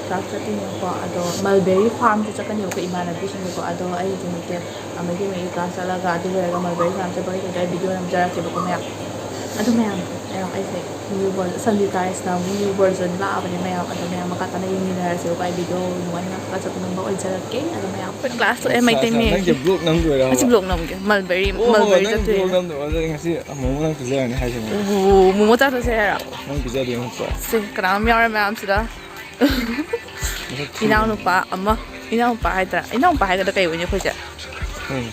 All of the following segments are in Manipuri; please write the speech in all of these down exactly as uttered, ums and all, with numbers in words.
ꯀ꯭ꯂꯥꯁ ꯆꯠꯇꯣꯏꯅꯦꯕꯀꯣ꯫ ꯑꯗꯣ ꯃꯜꯕꯦꯔꯤ ꯐꯥꯔꯝꯁꯨ ꯆꯠꯀꯅꯦꯕꯀꯣ ꯏꯃꯥꯟꯅꯕꯤꯁꯤꯡꯒꯀꯣ꯫ ꯑꯗꯣ ꯑꯩ ꯍꯧꯖꯤꯛ ꯅꯠꯇꯦ, ꯑꯃꯒꯤ ꯑꯃꯒꯤ ꯀ꯭ꯂꯥꯁ ꯆꯠꯂꯒ ꯑꯗꯨ ꯂꯣꯏꯔꯒ ꯃꯜꯕꯦꯔꯤ ꯐꯥꯔꯝ ꯆꯠꯄꯒꯤ ꯀꯩꯀꯩ ꯚꯤꯗꯤꯑꯣ ꯅꯝꯖꯔꯛꯀꯦꯕꯀꯣ ꯃꯌꯥꯝ꯫ ꯑꯗꯨ ꯃꯌꯥꯝ, ꯃꯌꯥꯝ ꯑꯩꯁꯦ ꯅ꯭ꯌꯨ ꯕꯔ-, ꯁꯟꯗꯤꯇꯥꯏꯁꯅ ꯑꯃꯨꯛ ꯅ꯭ꯌꯨ ꯕꯔꯖꯟ ꯂꯥꯛꯑꯕꯅꯦ ꯃꯌꯥꯝ꯫ ꯑꯗꯣ ꯃꯌꯥꯝ ꯃꯈꯥ ꯇꯥꯅ ꯌꯦꯡꯃꯤꯟꯅꯔꯁꯦꯕꯀꯣ꯫ ꯑꯩ ꯚꯤꯗꯤꯑꯣ ꯅꯨꯡꯉꯥꯏꯅ ꯆꯠꯄ ꯉꯝꯕ ꯑꯣꯏꯖꯔꯛꯀꯦ꯫ ꯑꯗꯣ ꯃꯌꯥꯝ ꯑꯩꯈꯣꯏ ꯀ꯭ꯂꯥꯁ ꯂꯣꯏꯔꯦ, ꯃꯩꯇꯩ ꯃꯌꯦꯛ꯫ ꯅꯪꯁꯦ ꯕ꯭ꯂꯣꯛ ꯅꯝꯗꯣꯏꯔꯕ? ꯑꯩꯁꯦ ꯕ꯭ꯂꯣꯛ ꯅꯝꯒꯦ꯫ ꯃꯜꯕꯦꯔꯤ, ꯑꯣ, ꯃꯜꯕꯦꯔꯤ ꯅꯪ ꯆꯠꯇꯣꯏꯅꯦ꯫ ꯕ꯭ꯂꯣꯛ ꯅꯝꯗꯣꯏꯔꯣ? ꯑꯗꯨꯗꯤ ꯉꯁꯤ ꯑꯃꯨꯛ ꯅꯪ ꯄꯤꯖꯔꯅꯤ ꯍꯥꯏꯁꯦ꯫ ꯑꯣ, ꯃꯣꯃꯣ ꯆꯥ ꯆꯠꯁꯦ ꯍꯥꯏꯔꯣ? ꯅꯪ ꯄꯤꯖꯗꯣꯏꯅꯤ ꯅꯠꯇ꯭ꯔꯣ? ꯁꯦ, ꯀꯅꯥꯅꯣꯝ ꯌꯥꯎꯔꯦ ꯃꯌꯥꯝꯁꯤꯗ꯫ ꯃꯁꯛ ꯊꯤꯕ꯫ ꯏꯅꯥꯎꯅꯨꯄꯥ ꯑꯃ, ꯏꯅꯥꯎꯅꯨꯄꯥ ꯍꯥꯏꯗ꯭ꯔꯥ? ꯏꯅꯥꯎꯅꯨꯄꯥ ꯍꯥꯏꯒꯗ꯭ꯔꯥ ꯀꯩ ꯑꯣꯏꯅꯤ ꯑꯩꯈꯣꯏꯁꯦ? ꯎꯝ꯫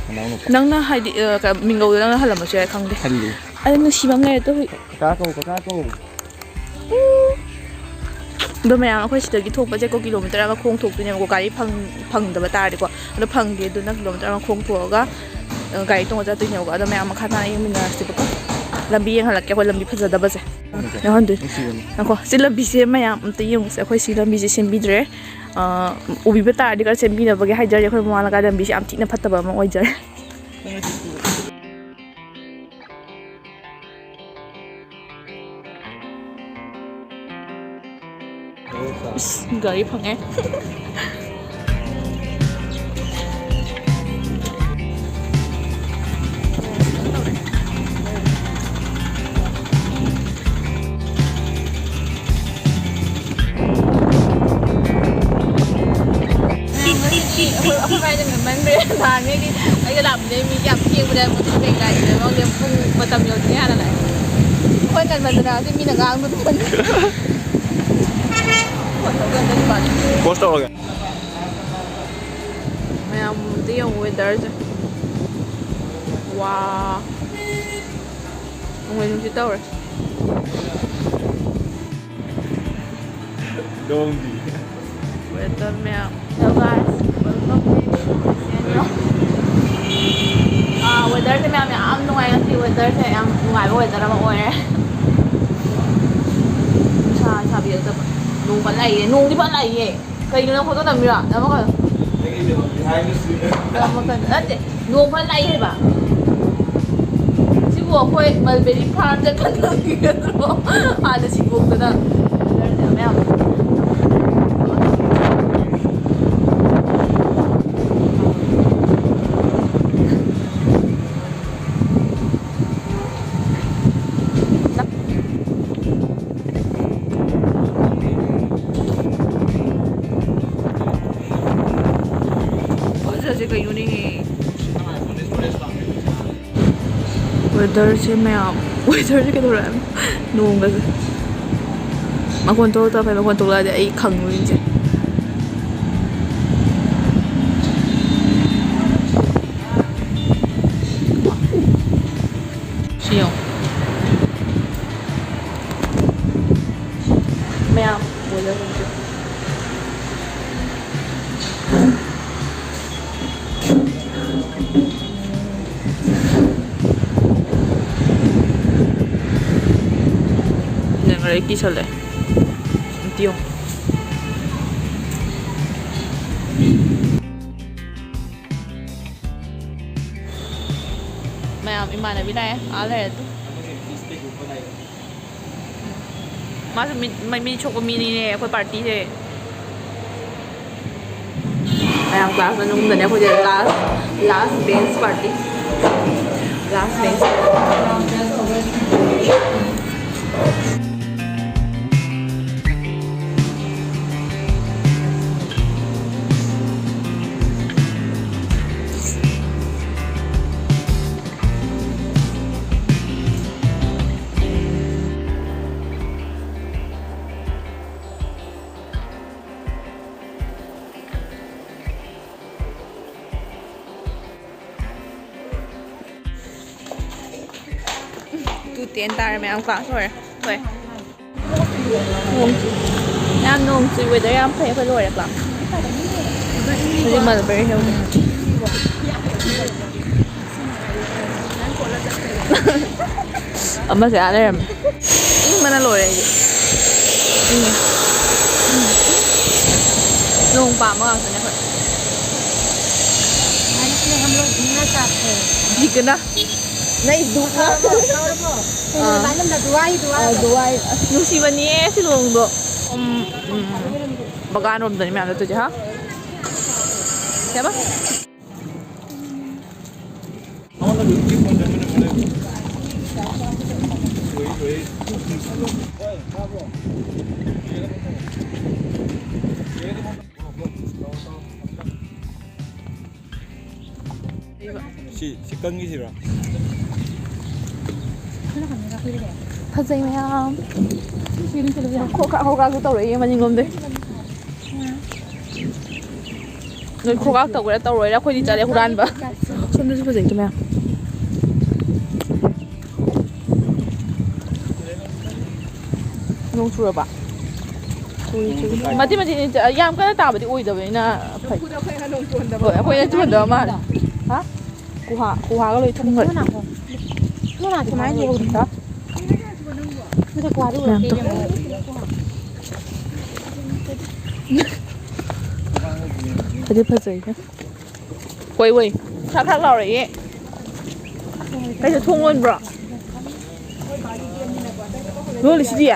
ꯅꯅꯥꯎꯅꯨꯄꯥ꯫ ꯅꯪꯅ ꯍꯥꯏꯗꯤ, ꯑ, ꯀ-, ꯃꯤꯡꯒꯧꯗꯣ ꯅꯪꯅ ꯍꯜꯂꯝꯕꯁꯨ ꯌꯥꯏ, ꯈꯪꯗꯦ꯫ ꯍꯜꯂꯤ꯫ ꯑꯗꯣ ꯅꯨꯡꯁꯤꯕ ꯑꯃ ꯂꯩꯔꯦ ꯇꯣ ꯍꯨꯏ꯫ ꯀꯀꯥ ꯀꯧ, ꯀꯀꯥ ꯀꯧ꯫ ꯎꯝ꯫ ꯑꯗꯣ ꯃꯌꯥꯝ ꯑꯩꯈꯣꯏ ꯁꯤꯗꯒꯤ ꯊꯣꯛꯄꯁꯦꯀꯣ ꯀꯤꯂꯣꯃꯤꯇꯔ ꯑꯃ ꯈꯣꯡ ꯊꯣꯛꯇꯣꯏꯅꯦꯕꯀꯣ, ꯒꯥꯔꯤ ꯐꯪ-, ꯐꯪꯗꯕ ꯇꯥꯔꯗꯤꯀꯣ꯫ ꯑꯗꯣ ꯐꯪꯗꯦ ꯑꯗꯨꯅ ꯀꯤꯂꯣꯃꯤꯇꯔ ꯑꯃ ꯈꯣꯡ ꯊꯣꯛꯑꯒ, ꯑ, ꯒꯥꯔꯤ ꯇꯣꯡꯉ ꯆꯠꯇꯣꯏꯅꯦꯕꯀꯣ꯫ ꯑꯗꯣ ꯃꯌꯥꯝ ꯃꯈꯥ ꯇꯥꯅ ꯌꯦꯡꯃꯤꯟꯅꯔꯁꯤꯕꯀꯣ꯫ ꯂꯝꯕꯤ ꯌꯦꯡꯍꯜꯂꯛꯀꯦ ꯑꯩꯈꯣꯏ ꯂꯝꯕꯤ ꯐꯖꯗꯕꯁꯦ꯫ ꯌꯥꯎꯍꯟꯗꯣꯏꯅꯦ꯫ ꯅꯨꯡꯁꯤꯕꯅꯤ꯫ ꯉꯥꯏꯈꯣ, ꯁꯤ ꯂꯝꯕꯤꯁꯦ ꯃꯌꯥꯝ ꯑꯝꯇ ꯌꯦꯡꯉꯨꯁꯦ꯫ ꯑꯩꯈꯣꯏ ꯁꯤ ꯂꯝꯕꯤꯁꯦ ꯁꯦꯝꯕꯤꯗ꯭ꯔꯦ꯫ ꯑ, ꯎꯕꯤꯕ ꯇꯥꯔꯗꯤ ꯈꯔ ꯁꯦꯝꯕꯤꯅꯕꯒꯤ ꯍꯥꯏꯖꯔꯤ꯫ ꯑꯩꯈꯣꯏ ꯃꯃꯥ ꯂꯩꯀꯥꯏ ꯂꯝꯕꯤꯁꯦ ꯌꯥꯝ ꯊꯤꯅ ꯐꯠꯇꯕ ꯑꯃ ꯑꯣꯏꯖꯔꯦ꯫ ꯏꯁ, ꯒꯥꯔꯤ ꯐꯪꯉꯦ꯫ ꯑꯩꯈꯣꯏ, ꯑꯩꯈꯣꯏ ꯃꯥꯏꯗ ꯉꯟꯃꯟꯈ꯭ꯔꯦ꯫ ꯅꯍꯥꯟꯉꯩꯗꯤ ꯑꯩꯒ ꯂꯥꯛꯄꯗꯩ ꯃꯤ ꯌꯥꯝ ꯊꯦꯡꯕꯅꯦ, ꯃꯣꯇꯣꯔ ꯁꯥꯏꯀꯜ ꯒꯥꯔꯤꯗ ꯈꯪꯗꯦ, ꯄꯨꯡ ꯃꯇꯝ ꯌꯧꯗ꯭ꯔꯤꯉꯩ ꯍꯥꯟꯅ ꯂꯥꯛꯑꯦ꯫ ꯑꯩꯈꯣꯏ ꯉꯟꯃꯟꯗꯅ ꯍꯧꯖꯤꯛ ꯃꯤꯅ ꯉꯥꯡꯕꯗꯨ꯫ ꯄꯣꯁ ꯇꯧꯔꯒꯦ꯫ ꯃꯌꯥꯝ ꯑꯝꯇ ꯌꯦꯡꯉꯨ ꯋꯦꯗꯔꯁꯦ꯫ ꯋꯥ꯫ ꯅꯣꯡꯂꯩ ꯅꯨꯡꯁꯤꯠ ꯇꯧꯔꯦ꯫ ꯗꯣꯡꯒꯤ꯫ ꯋꯦꯗꯔ ꯃꯌꯥꯝ꯫ Hello guys, welcome back to my channel. ꯑꯥ, ꯋꯦꯗꯔꯁꯦ ꯃꯌꯥꯝ ꯌꯥꯝ ꯅꯨꯡꯉꯥꯏ ꯉꯁꯤ꯫ ꯋꯦꯗꯔꯁꯦ ꯌꯥꯝ ꯅꯨꯡꯉꯥꯏꯕ ꯋꯦꯗꯔ ꯑꯃ ꯑꯣꯏꯔꯦ꯫ ꯅꯨꯡꯁꯥ ꯁꯥꯕꯤꯔꯛꯇꯕ꯫ ꯅꯣꯡ ꯐꯠ ꯂꯥꯛꯏꯌꯦ꯫ ꯅꯣꯡꯗꯤ ꯐꯠ ꯂꯥꯛꯏꯌꯦ꯫ ꯀꯩꯅꯣ ꯅꯪ ꯐꯣꯇꯣ ꯅꯝꯃꯤꯔꯣ? ꯅꯝꯃꯛꯀꯅꯨ꯫ ꯅꯝꯃꯛꯀꯅꯨ꯫ ꯅꯠꯇꯦ, ꯅꯣꯡ ꯐꯠ ꯂꯥꯛꯏ ꯍꯥꯏꯕ꯫ ꯁꯤꯕꯨ ꯑꯩꯈꯣꯏ ꯃꯜꯕꯦꯔꯤ ꯐꯥꯔꯝ ꯆꯠꯀꯗꯕꯒꯤ ꯅꯠꯇ꯭ꯔꯣ? ꯍꯥꯟꯅ ꯁꯤꯡꯒꯣꯛꯇꯅ꯫ ꯋꯦꯗꯔꯁꯦ ꯃꯌꯥꯝ Weatherꯁꯦ ꯃꯌꯥꯝ, weatherꯁꯦ ꯀꯩꯗꯧꯔꯦ ꯍꯥꯏꯕ? ꯅꯣꯡꯒꯁꯦ꯫ ꯃꯈꯣꯟ ꯊꯣꯛꯂꯛꯇꯕ ꯐꯩ, ꯃꯈꯣꯟ ꯊꯣꯛꯂꯛꯑꯗꯤ ꯑꯩ ꯈꯪꯉꯣꯏꯁꯦ꯫ ꯁꯤ ꯌꯦꯡꯉꯣ꯫ ꯃꯌꯥꯝ weatherꯁꯦ꯫ ꯅꯪ ꯂꯣꯏ ꯀꯤꯁꯜꯂꯦ꯫ ꯑꯝꯇ ꯌꯦꯡꯉꯨ꯫ ꯃꯌꯥꯝ ꯏꯃꯥꯟꯅꯕꯤ ꯂꯥꯛꯑꯦ꯫ ꯑꯥ ꯂꯩꯔꯦ ꯑꯗꯨ꯫ ꯃꯥꯁꯨ ꯃꯤꯠ, ꯃꯃꯤꯠ ꯁꯣꯛꯄ ꯃꯤꯅꯤꯅꯦ ꯑꯩꯈꯣꯏ partyꯁꯦ꯫ ꯃꯌꯥꯝ class ꯃꯅꯨꯡꯗꯅꯦ ꯑꯩꯈꯣꯏꯁꯦ last, last bench party꯫ Last bench꯫ Two ten ꯇꯥꯔꯦ ꯃꯌꯥꯝ, class ꯂꯣꯏꯔꯦ꯫ ꯊꯣꯛꯑꯦ꯫ ꯅꯣꯡ ꯆꯨ-, ꯌꯥꯝ ꯅꯣꯡ ꯆꯨꯏ, weather ꯌꯥꯝ ꯐꯩ꯫ ꯑꯩꯈꯣꯏ ꯂꯣꯏꯔꯦ class꯫ ꯍꯧꯖꯤꯛ Mulberry Hillꯗ꯫ ꯑꯃꯁꯦ ꯑꯥ ꯂꯩꯔꯝꯃꯦ꯫ ꯏꯪꯕꯅ ꯂꯣꯏꯔꯦ ꯑꯩꯗꯤ꯫ ꯏꯪꯉꯦ꯫ ꯎꯝ꯫ ꯅꯣꯡ ꯄꯥꯝꯕ ꯉꯥꯛꯇꯅꯦ ꯑꯩꯈꯣꯏ꯫ बारिश में हम लोग भीगना चाहते हैं। भीगना? नहीं, धूप में। हाँ, हाँ, हाँ। मालूम ना, दुआ ही दुआ है। दुआ ही। ꯅꯨꯡꯁꯤꯕꯅꯤꯌꯦ ꯁꯤꯂꯣꯡꯗꯣ꯫ ꯎꯝ, ꯎꯝ꯫ ꯕꯒꯥꯟ ꯔꯣꯝꯗꯅꯤ ꯃꯌꯥꯝ ꯆꯠꯇꯣꯏꯁꯦ, ꯍꯥ? ꯀꯩꯕ? ꯁꯤ, ꯁꯤ ꯀꯪꯒꯤꯁꯤꯔꯣ? ꯐꯖꯩ ꯃꯌꯥꯝ꯫ ꯈꯣꯀꯥ ꯈꯣꯀꯥꯁꯨ ꯇꯧꯔꯛꯏ ꯃꯅꯤꯡꯂꯣꯝꯗꯩ꯫ ꯅꯣꯏ ꯈꯣꯀꯥ ꯇꯧꯒꯦꯔꯥ ꯇꯧꯔꯣꯏꯔꯥ ꯑꯩꯈꯣꯏꯗꯤ ꯆꯠꯂꯦ ꯍꯨꯔꯥꯟꯕ꯫ ꯁꯣꯝꯗꯁꯨ ꯐꯖꯩ ꯃꯌꯥꯝ꯫ ꯅꯣꯡ ꯆꯨꯔꯕ? ꯆꯨꯔꯤ, ꯆꯨꯔꯤ꯫ ꯃꯇꯦꯛ ꯃꯇꯦꯛ ꯌꯥꯝ ꯀꯟꯅ ꯇꯥꯕꯗꯤ ꯑꯣꯏꯗꯕꯅꯤꯅ ꯐꯩ꯫ ꯍꯣꯏ, ꯑꯩꯈꯣꯏꯅ ꯆꯨꯍꯟꯗꯕ ꯃꯥꯜꯂꯦ꯫ ꯍꯥ? ꯈꯨꯍꯥ ꯈꯨꯍꯥꯒ ꯂꯣꯏ ꯊꯨꯝꯈ꯭ꯔꯦ꯫ ꯃꯅꯥ ꯁꯨꯃꯥꯏꯅ ꯂꯩꯍꯧꯗ꯭ꯔꯥ? ꯃꯊꯛ ꯈꯨꯍꯥꯗꯨ ꯌꯥꯝ ꯎꯔꯛꯇꯦ ꯇꯧ-, ꯏꯕꯦꯝꯃ꯫ ꯐꯗꯤ ꯐꯖꯩꯅꯦ꯫ ꯍꯣꯏ ꯍꯣꯏ꯫ ꯈ꯭ꯔꯛ ꯈ꯭ꯔꯛ ꯂꯥꯎꯔꯛꯑꯦ꯫ ꯀꯩꯁꯨ ꯊꯣꯡ ꯂꯣꯟꯕ꯭ꯔꯣ? ꯂꯣꯜꯂꯤꯁꯤꯗꯤ꯫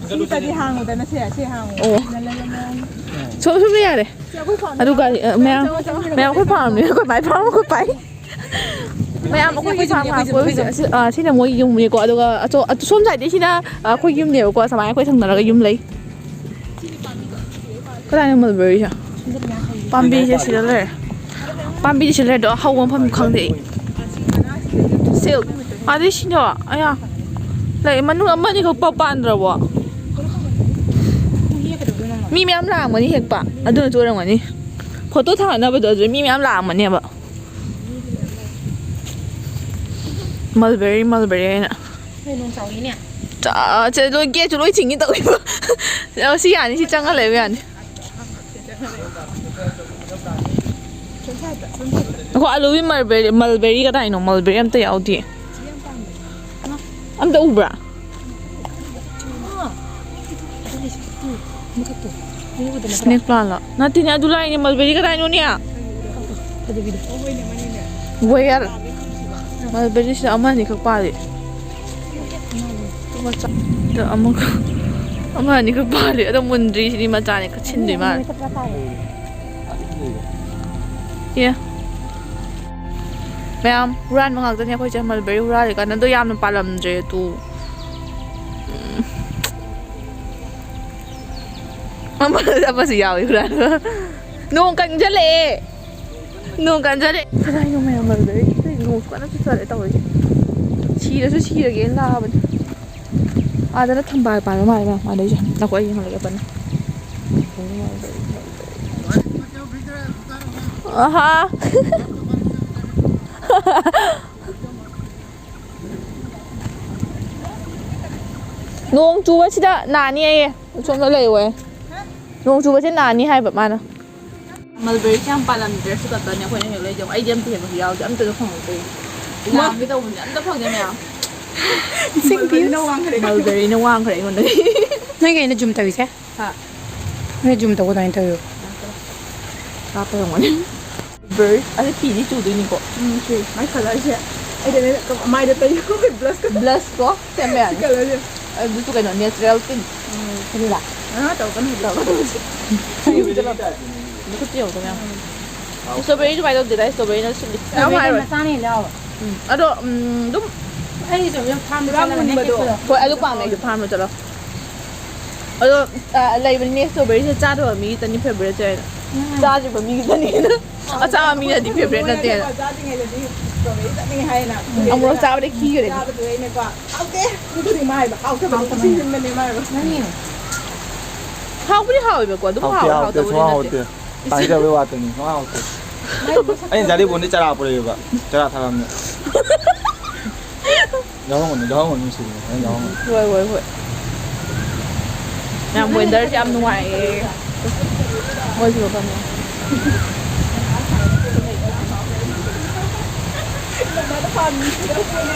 ꯁꯤ ꯇꯗꯤ ꯍꯥꯡꯉꯨꯗꯅ ꯁꯦ, ꯁꯦ ꯍꯥꯡꯉꯨ꯫ ꯑꯣ꯫ ꯁꯤꯅ ꯂꯩꯕ ꯃꯌꯥꯝ꯫ ꯁꯨꯝ ꯁꯨꯝ ꯌꯥꯔꯦ꯫ ꯁꯤ ꯑꯩꯈꯣꯏ ꯐꯥꯝ ꯑꯗꯨꯒ ꯅꯠꯇ꯭ꯔꯣ? ꯑ, ꯃꯌꯥꯝ, ꯆꯪꯉꯣ, ꯆꯪꯉꯣ, ꯃꯌꯥꯝ ꯑꯩꯈꯣꯏ ꯐꯥꯝꯅꯦ, ꯑꯩꯈꯣꯏ ꯃꯥꯏ ꯐꯥꯝ, ꯑꯩꯈꯣꯏ ꯄꯥꯏ꯫ ꯃꯌꯥꯝ ꯑꯩꯈꯣꯏꯒꯤ ꯐꯥꯝ ꯉꯥꯛꯄ ꯑꯣꯏꯕꯁꯦ ꯑꯁꯤ, ꯑ, ꯁꯤꯅ ꯃꯣꯏꯒꯤ ꯌꯨꯝꯅꯤꯀꯣ꯫ ꯑꯗꯨꯒ ꯑꯆꯧ-, ꯑ, ꯁꯣꯝ ꯁꯥꯏꯗꯇꯩ ꯁꯤꯅ, ꯑ, ꯑꯩꯈꯣꯏꯒꯤ ꯌꯨꯝꯅꯦꯕꯀꯣ꯫ ꯁꯨꯃꯥꯏꯅ ꯑꯩꯈꯣꯏ ꯊꯪꯅꯔꯒ ꯌꯨꯝ ꯂꯩ꯫ ꯀꯗꯥꯏꯅꯣ ꯃꯜꯕꯔꯤꯁꯦ? ꯄꯥꯝꯕꯤꯁꯦ ꯁꯤꯗ ꯂꯩꯔꯦ꯫ ꯄꯥꯝꯕꯤꯁꯦ ꯁꯤꯗ ꯂꯩꯔꯦ ꯑꯗꯣ ꯍꯧꯕ ꯃꯐꯝ ꯈꯪꯗꯦ ꯑꯩ꯫ ꯁꯤꯜ-, ꯑꯗꯩ ꯁꯤꯗꯣ, ꯑꯌꯥ꯫ ꯂꯩ, ꯃꯅꯨꯡ ꯑꯃꯅꯤꯈꯛ ꯄ-, ꯄꯥꯟꯗ꯭ꯔꯕꯣ? ꯃꯤ ꯃꯌꯥꯝ ꯂꯥꯛꯑꯝꯒꯅꯤ ꯍꯦꯛꯄ꯫ ꯑꯗꯨꯅꯁꯨ ꯑꯣꯏꯔꯝꯒꯅꯤ꯫ ꯐꯣꯇꯣ ꯊꯥꯒꯠꯅꯕꯗꯣ ꯑꯗꯨꯗ ꯃꯤ ꯃꯌꯥꯝ ꯂꯥꯛꯑꯝꯒꯅꯦꯕ꯫ ꯃꯜꯕꯦꯔꯤ, ꯃꯜꯕꯦꯔꯤ ꯍꯥꯏꯅ꯫ ꯅꯣꯏ ꯅꯣꯡ ꯆꯥꯎꯔꯤꯅꯦ꯫ ꯆꯥ-, ꯆꯦ, ꯂꯣꯏ, ꯒꯦꯠꯁꯨ ꯂꯣꯏ ꯊꯤꯡꯒꯦ ꯇꯧꯋꯦꯕ꯫ ꯑꯣ, ꯁꯤ ꯌꯥꯅꯤ, ꯁꯤ ꯆꯪꯉ ꯂꯩꯕ ꯌꯥꯅꯤ꯫ ꯑꯩꯈꯣꯏ ꯑꯂꯨꯒꯤ ꯃꯜꯕꯦꯔꯤ, ꯃꯜꯕꯦꯔꯤ ꯀꯗꯥꯏꯅꯣ? ꯃꯜꯕꯦꯔꯤ ꯑꯝꯇ ꯌꯥꯎꯗꯦ꯫ ꯑꯝꯇ ꯎꯕ꯭ꯔꯥ? ꯁ꯭ꯅꯦꯛ ꯄ꯭ꯂꯥꯟꯂꯣ? ꯅꯠꯇꯦꯅꯦ, ꯑꯗꯨ ꯂꯥꯏꯅꯦ, ꯃꯜꯕꯦꯔꯤ ꯀꯗꯥꯏꯅꯣꯅꯦ? ꯋꯦꯌꯔ꯫ ꯃꯜꯕꯦꯔꯤꯁꯤꯗ ꯑꯃ ꯑꯅꯤꯈꯛ ꯄꯥꯜꯂꯤ꯫ ꯃꯆꯥ꯫ ꯑꯗꯣ ꯑꯃꯨꯛ ꯑꯃ ꯑꯅꯤꯈꯛ ꯄꯥꯜꯂꯤ꯫ ꯑꯗꯣ ꯃꯨꯟꯗ꯭ꯔꯤ, ꯁꯤꯗꯤ ꯃꯆꯥꯅꯦ, ꯀꯛꯁꯤꯟꯗꯣꯏ ꯃꯥꯜꯂꯦ꯫ ꯑꯦ꯫ ꯃꯌꯥꯝ ꯍꯨꯔꯥꯟꯕ ꯉꯥꯛꯇꯅꯦ ꯑꯩꯈꯣꯏꯁꯦ꯫ ꯃꯜꯕꯦꯔꯤ ꯍꯨꯔꯥꯜꯂꯤ ꯀꯥꯟꯗ ꯑꯗꯣ ꯌꯥꯝꯅ ꯄꯥꯜꯂꯝꯗ꯭ꯔꯦ ꯑꯗꯨ꯫ ꯎꯝ꯫ ꯑꯃ-, ꯑꯃꯁꯨ ꯌꯥꯎꯋꯤ ꯍꯨꯔꯥꯟꯕ꯫ ꯅꯣꯡ ꯀꯟꯖꯜꯂꯛꯑꯦ꯫ ꯅꯣꯡ ꯀꯟꯖꯜꯂꯛꯑꯦ꯫ ꯀꯗꯥꯏꯅꯣ ꯃꯌꯥꯝ ꯃꯜꯕꯦꯔꯤ? ꯅꯣꯡꯁꯨ ꯀꯟꯅ ꯆꯨꯁꯜꯂꯛꯑꯦ ꯇꯧꯔꯤꯁꯦ꯫ ꯁꯤ ꯁꯤꯔꯁꯨ ꯁꯤꯔꯒꯦꯅ ꯂꯥꯛꯑꯕꯅꯦ꯫ ꯑꯥꯗꯅ ꯊꯝꯕꯥꯜ ꯄꯥꯟꯕ ꯃꯥꯜꯂꯦ ꯃꯌꯥꯝ꯫ ꯑꯥꯗꯩꯁꯦ ꯅꯈꯣꯏ ꯑꯩ ꯌꯦꯡꯍꯜꯂꯒꯦ ꯄꯟꯅ꯫ ꯑꯍꯥ꯫ ꯅꯣꯡ ꯆꯨꯕꯁꯤꯗ ꯅꯥꯅꯤ ꯑꯩꯌꯦ꯫ ꯁꯣꯝꯗ ꯂꯩꯌꯣꯌꯦ꯫ ꯅꯣꯡ ꯆꯨꯕꯁꯦ ꯅꯥꯅꯤ ꯍꯥꯏꯕ ꯃꯥꯅ꯫ ꯃꯜꯕꯦꯔꯤꯁꯦ ꯌꯥꯝ ꯄꯥꯜꯂꯝꯗ꯭ꯔꯦ꯫ ꯁꯤ ꯈꯛꯇꯅꯦ ꯑꯩꯈꯣꯏꯅ ꯍꯦꯛ ꯂꯩꯖꯕ꯫ ꯑꯩꯗꯤ ꯑꯝꯇ ꯍꯦꯛꯄꯁꯨ ꯌꯥꯎꯗꯦ꯫ ꯑꯝꯇꯁꯨ ꯐꯪꯍꯧꯗꯦ꯫ ꯂꯥꯝꯒꯦ ꯇꯧꯕꯅꯦ꯫ ꯑꯝꯇ ꯐꯪꯗꯦ ꯃꯌꯥꯝ꯫ ꯃꯜꯕꯦꯔꯤꯅ ꯋꯥꯡꯈ꯭ꯔꯦ꯫ ꯃꯜꯕꯦꯔꯤꯅ ꯋꯥꯡꯈ꯭ꯔꯦ ꯑꯩꯉꯣꯟꯗꯒꯤ꯫ ꯅꯪ ꯀꯩꯅꯣ ꯖꯨꯝ ꯇꯧꯔꯤꯁꯦ? ꯍꯥ? ꯅꯣꯏ ꯖꯨꯝ ꯇꯧꯕ ꯑꯗꯨꯃꯥꯏꯅ ꯇꯧꯋꯦꯕ꯫ ꯀꯥꯞꯄ ꯌꯦꯡꯉꯣꯅꯦ꯫ ꯕꯔꯁ ꯑꯗ ꯐꯤꯗꯤ ꯆꯨꯗꯣꯏꯅꯤꯀꯣ꯫ ꯎꯝ, ꯁꯤ ꯃꯥꯏ ꯀꯂꯔꯁꯦ꯫ ꯑꯩꯗꯅꯦ ꯃꯥꯏꯗ ꯇꯩ ꯕ꯭ꯂꯁꯀ꯫ ꯕ꯭ꯂꯁꯀꯣ ꯁꯦꯝꯕ ꯁꯤ ꯌꯥꯅꯤ꯫ ꯀꯂꯔꯁꯦ꯫ ꯑꯗꯨꯁꯨ ꯀꯩꯅꯣ, ꯅꯦꯆꯔꯦꯜ ꯇꯤꯟ꯫ ꯎꯝ꯫ ꯑꯗꯨꯗ꯫ ꯑꯥ, ꯇꯧꯒꯅꯨ꯫ ꯇꯧꯒꯅꯨ꯫ ꯃꯈꯨꯠꯇ ꯌꯦꯡꯉꯨꯗ ꯃꯌꯥꯝ꯫ ꯎꯝ꯫ ꯁ꯭ꯇ꯭ꯔꯣꯕꯦꯔꯤ ꯑꯗꯨꯃꯥꯏꯅ ꯇꯧꯗꯦꯗ, ꯁ꯭ꯇ꯭ꯔꯣꯕꯦꯔꯤꯅ ꯁꯤꯜꯂꯤ꯫ ꯌꯥꯝ ꯁ꯭ꯇ꯭ꯔꯣꯕꯦꯔꯤ ꯍꯥꯎꯋꯦ꯫ ꯃꯆꯥꯅ ꯍꯦꯜꯂꯦ ꯍꯥꯎꯕ꯫ ꯎꯝ꯫ ꯑꯗꯣ, ꯎꯝ, ꯑꯗꯨꯝ ꯑꯩꯒꯤꯁꯨ ꯑꯗꯨꯝ ꯐꯥꯔꯝꯗ ꯄꯨꯔꯥ ꯆꯠꯂꯒꯅꯦ ꯃꯨꯟꯕꯗꯣ꯫ ꯍꯦꯛꯄꯗꯣ꯫ ꯍꯣꯏ, ꯑꯗꯨ ꯄꯥꯝꯃꯦ ꯑꯩꯁꯨ, ꯐꯥꯔꯝꯗ ꯆꯠꯂꯣ꯫ ꯑꯗꯣ, ꯑ, ꯂꯩꯕꯅꯤꯅꯦ, ꯁ꯭ꯇ꯭ꯔꯣꯕꯦꯔꯤꯁꯦ ꯆꯥꯗꯕ ꯃꯤꯒꯤꯇꯅꯤ ꯐꯦꯕꯔꯦꯠꯁꯦ ꯍꯥꯏꯅ꯫ ꯎꯝ꯫ ꯆꯥꯗ꯭ꯔꯤꯕ ꯃꯤꯒꯤꯇꯅꯤꯅ꯫ ꯑꯆꯥꯕ ꯃꯤꯅꯗꯤ ꯐꯦꯕꯔꯦꯠ ꯅꯠꯇꯦꯅ꯫ ꯆꯥꯗ꯭ꯔꯤꯉꯩꯗꯗꯤ ꯁ꯭ꯇ꯭ꯔꯣꯕꯦꯔꯤ ꯆꯥꯅꯤꯡꯉꯦ ꯍꯥꯏꯅ꯫ ꯑꯃꯨꯔꯛ ꯆꯥꯕꯗ ꯈꯤꯈ꯭ꯔꯦ꯫ ꯆꯥꯕꯗꯨꯗꯩꯅꯦꯀꯣ꯫ ꯍꯥꯎꯇꯦ꯫ ꯑꯗꯨꯗꯤ ꯃꯥ ꯍꯥꯏꯕ, ꯍꯥꯎꯇꯕꯅꯤ꯫ ꯍꯥꯎꯇꯕꯅꯤ꯫ ꯏꯁꯤꯡ ꯁꯤꯟꯕꯅꯦ ꯃꯥ ꯍꯥꯏꯕ꯫ ꯅꯪꯅꯦ꯫ ꯍꯥꯎꯕꯨꯗꯤ ꯍꯥꯎꯋꯦꯕꯀꯣ, ꯑꯗꯨꯝ ꯍꯥꯎꯇꯦ, ꯍꯥꯎꯋꯦ, ꯍꯥꯎꯇꯦ, ꯍꯥꯎꯇꯕꯗꯤ ꯁꯨꯡꯍꯥꯎ ꯅꯠꯇꯦ꯫ ꯍꯥꯎꯇꯦ꯫ ꯇꯥꯡꯖꯕꯩ ꯋꯥꯇꯅꯤ, ꯁꯨꯡꯍꯥꯎ ꯍꯥꯎꯇꯦ꯫ ꯃꯥꯏ ꯃꯁꯛ ꯑꯩꯅ ꯖꯥꯂꯤꯕꯣꯟꯗꯤ ꯆꯔꯥ ꯄꯨꯔꯛꯑꯦꯕ, ꯆꯔꯥ ꯊꯥꯔꯝꯃꯦ꯫ ꯌꯥꯎꯔꯝꯒꯅꯤ, ꯌꯥꯎꯔꯝꯒꯅꯤ, ꯅꯨꯡꯁꯤꯕꯅꯦ, ꯍꯣꯔꯦꯟ ꯌꯥꯎꯔꯝꯒꯅꯤ꯫ ꯍꯣꯏ, ꯍꯣꯏ, ꯍꯣꯏ꯫ ꯌꯥꯝ ꯋꯦꯗꯔꯁꯦ ꯌꯥꯝ ꯅꯨꯡꯉꯥꯏꯌꯦ꯫ ꯃꯣꯏꯁꯨ ꯃꯐꯝꯅꯦ꯫